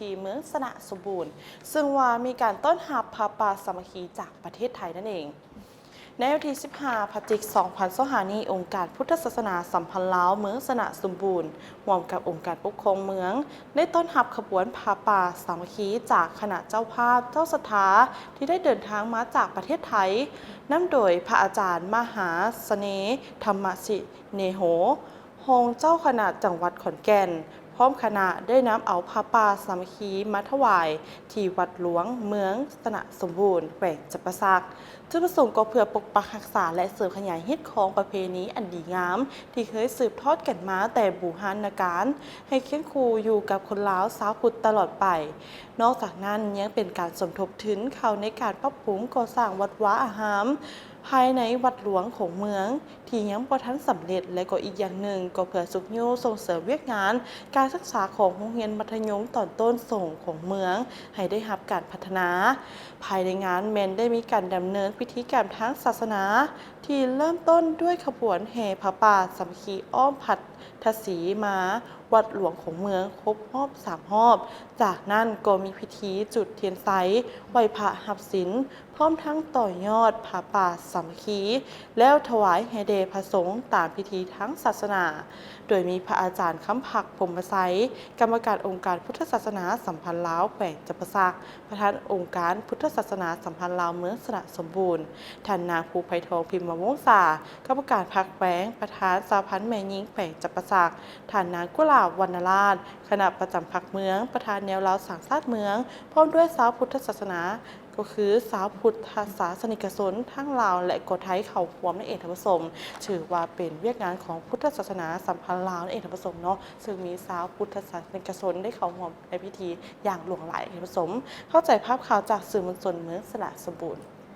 ທີ່ເມືອງຊະນະສົມບູນ ເຊິ່ງວ່າມີການຕ້ອນຮັບຜ້າປ່າສາມັກຄີຈາກປະເທດໄທນັ້ນເອງ. ໃນວັນທີສິບຫ້າ ພະຈິກ ສອງພັນຊາວຫ້ານີ້, ອົງການພຸດທະສາສະໜາສຳພັນລາວເມືອງຊະນະສົມບູນ ຮ່ວມກັບອົງການປົກຄອງເມືອງ ໄດ້ຕ້ອນຮັບຂະບວນຜ້າປ່າສາມັກຄີຈາກຄະນະເຈົ້າພາບເຈົ້າສັດທາ ທີ່ໄດ້ເດີນທາງມາຈາກປະເທດໄທ, ນຳໂດຍພະອາຈານມະຫາສະເໜ ທຳມະສິເນໂຫ ຮອງເຈົ້າຄະນະຈັງຫວັດຂອນແກ່ນ ພ້ອມຄະນະໄດ້ນຳເອົາຜ້າປ່າສາມັກຄີມາຖວາຍທີ່ວັດຫຼວງເມືອງຊະນະສົມບູນ ແຂວງຈຳປາສັກ. ຈຸດປະສົງກໍເພື່ອປົກປັກຮັກສາ ແລະ ເສີມຂະຫຍາຍຮີດຄອງປະເພນີອັນດີງາມ ທີ່ເຄີຍສືບທອດກັນມາແຕ່ບູຮານນະການ ໃຫ້ຄຽງຄູ່ຢູ່ກັບຄົນລາວຊາວພຸດຕະຫຼອດໄປ. ນອກຈາກນັ້ນຍັງເປັນການສົມທົບທຶນເຂົ້າໃນການປັບປຸງກໍ່ສ້າງວັດວາອາຮາມ ພາຍໃນວັດຫຼວງຂອງເມືອງທີ່ຍັງບໍ່ທັນສຳເລັດ ແລະ ກໍອີກຢ່າງໜຶ່ງກໍເພື່ອຊຸກຍູ້ສົ່ງເສີມວຽກງານການສຶກສາຂອງໂຮງຮຽນມັດທະຍົມຕອນຕົ້ນສົງຂອງເມືອງໃຫ້ໄດ້ຮັບການພັດທະນາ. ພາຍໃນງານແມ່ນໄດ້ມີການດຳເນີນພິທີກຳທາງສາສະໜາ ທີ່ເລີ່ມຕົ້ນດ້ວຍຂະບວນແຫ່ຜ້າປ່າສາມັກຄີອ້ອມພັດທະສີມາວັດຫຼວງຂອງເມືອງຄົບຮອບສາມຮອບ. ຈາກນັ້ນກໍມີພິທີຈຸດທຽນໄຊ, ໄຫວ້ພະຮັບສິນ, ພ້ອມທັງຕໍ່ຍອດຜ້າປ່າສາມັກຄີ ແລ້ວຖວາຍໃຫ້ແດ່ພະສົງຕາມພິທີທາງສາສະໜາ, ໂດຍມີພະອາຈານຄຳພັກ ພົມມະໄຊ ກຳມະການອົງການພຸດທະສາສະໜາສຳພັນລາວແຂວງຈຳປາສັກ, ປະທານອົງການພຸດທະສາສະໜາສຳພັນລາວເມືອງຊະນະສົມບູນ, ທ່ານນາງ ພູໄພທອງ ພິມມະວົງສາ ກຳມະການພັກແຂວງ, ປະທານສະຫະພັນແມ່ຍິງແຂວງຈຳປາສັກ, ທ່ານນາງ ກຸຫຼາບ ວັນນະລາດ ຄະນະປະຈຳພັກເມືອງ, ປະທານແນວລາວສ້າງຊາດເມືອງ, ພ້ອມດ້ວຍຊາວພຸດທະສາສະໜາ ກໍຄືຊາວພຸດທະສາສະນິກະຊົນທັງລາວ ແລະ ກໍໄທເຂົ້າຮ່ວມນັ້ນເອງທ່ານຜູ້ຊົມ. ຖືວ່າເປັນວຽກງານຂອງພຸດທະສາສະໜາສຳພັນລາວນັ້ນເອງທ່ານຜູ້ຊົມເນາະ, ເຊິ່ງມີຊາວພຸດທະສາສະນິກະຊົນໄດ້ເຂົ້າຮ່ວມໃນພິທີຢ່າງຫຼວງຫຼາຍທ່ານຜູ້ຊົມ. ເຂົ້າໃຈພາບຂ່າວຈາກສື່ມວນຊົນເມືອງຊະນະສົມບູນ.